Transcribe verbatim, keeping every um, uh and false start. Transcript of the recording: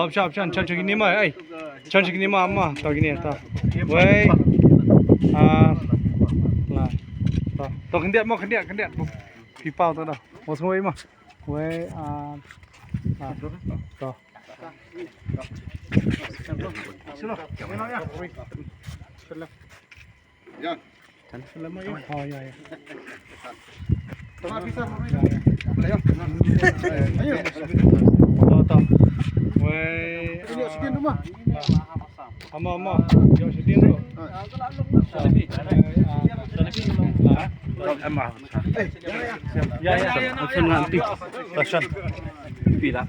Hop, shop, shop, shop, shop, kine ma, ai. Shop, shop, kine ma, ma, to kine, to. Wei. Ah. Lah. To, to, khyndiat mo, khyndiat, khyndiat. Phi Paw to, to. Mo, sngewbha mo. Wei, ah. Ah. To. Yan. Oh, ya, ya. Tama, Peter. Ayo. Ayo. Oh, to. Wei, ini oksigen rumah. Ama, ama. Ïoh shuti tu. Ama. Ya, ya, ya. Option nanti. Option. Pi lah.